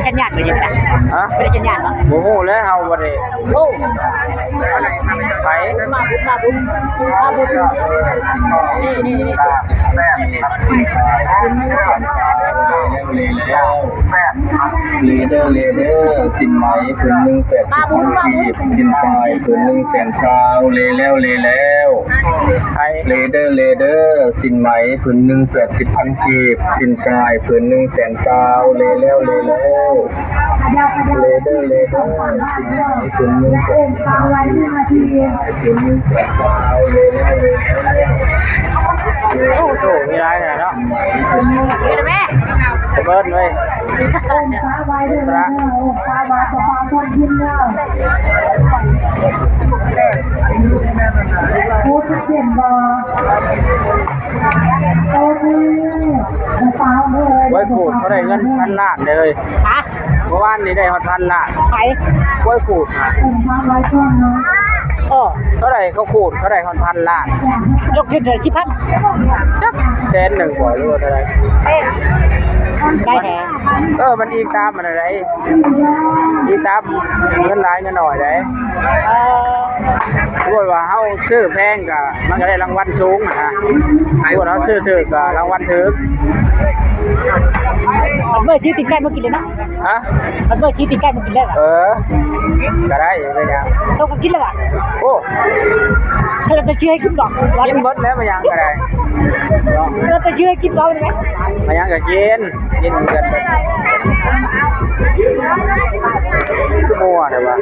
ສັນຍານໄປຢູ່ນະ? ຮະ? ບໍ່ໄດ້ສັນຍານບໍ່? ບໍ່ຮູ້ແລ້ວ ເຮົາບໍ່ໄດ້ ໂອ້ ໄປ ມາບຸນ ມາບຸນ ມາບຸນ ນີ້ ນີ້ ນີ້ ເລເດີ ເລເດີ ເລເດີ ສິ້ນໄໝ ຜືນໜຶ່ງ ແປດສິບພັນກີບ ສິ້ນຝ້າຍ ຜືນໜຶ່ງ ແສນຊາວ ເລແລ້ວ ເລແລ້ວ ເລເດີ ເລເດີ ສິ້ນໄໝ ຜືນໜຶ່ງ ແປດສິບພັນກີບ ສິ້ນຝ້າຍ ຜືນໜຶ່ງ ແສນຊາວ ເລແລ້ວ ເລແລ້ວ ເລເດີ ເລເດີ ສິ້ນໄໝ ຜືນໜຶ່ງ ແປດສິບພັນກີບ ສິ້ນຝ້າຍ ຜືນໜຶ່ງ ແສນຊາວ ເລແລ້ວ ເລແລ້ວ ເລແລ້ວ ໂອ້ໂຫ ມີຫຼາຍແທ້ເນາະ ເບິ່ງເວີຍ ໂອ້ຍ ໂຄດເຂົາໄດ້ເງິນພັນລ້ານເດ້. ຮະ? ເມື່ອວານນີ້ໄດ້ຮອດພັນລ້ານ. ໃຜ? ກວຍຂູດ. ເອີ ເທົ່າໃດເຂົາຂູດ ເຂົາໄດ້ຮອດພັນລ້ານ. ຍົກຂຶ້ນເທົ່າໃດ ສິບພັນ? ຈັກແສນໜຶ່ງບໍ່ ຫຼືວ່າເທົ່າໃດ? ໄດ້ແທ້. ເອີ ມັນອີງຕາມອັນນັ້ນໃດ໋ ອີງຕາມເງິນຫຼາຍເງິນໜ້ອຍໃດ໋. ເອີ ສົມມຸດວ່າເຮົາຊື້ແພງກະ ມັນກະໄດ້ລາງວັນສູງຫັ້ນນະ. ສົມມຸດເຮົາຊື້ຖືກກະລາງວັນຖືກ. ບັດເມື່ອຊື້ຕີນໄກ່ມາກິນເລີຍເນາະ. ຮະ? ບັດເມື່ອຊື້ຕີນໄກ່ມາກິນເລີຍຫວາ? ເອີ ກະໄດ້ ເປັນຫຍັງ? ໂຕກະກິນແລ້ວຫວາ? ໂອ້ ແລ້ວຈະຊື້ໃຫ້ກິນບໍ່? ກິນເບິດແລ້ວ ມາຫຍັງກະໄດ້ເນາະ. ແລ້ວຈະຊື້ໃຫ້ກິນບໍ່? ມາຫຍັງກະກິນ ກິນເບິດ. ຄືມົວແທ້ຫວາ?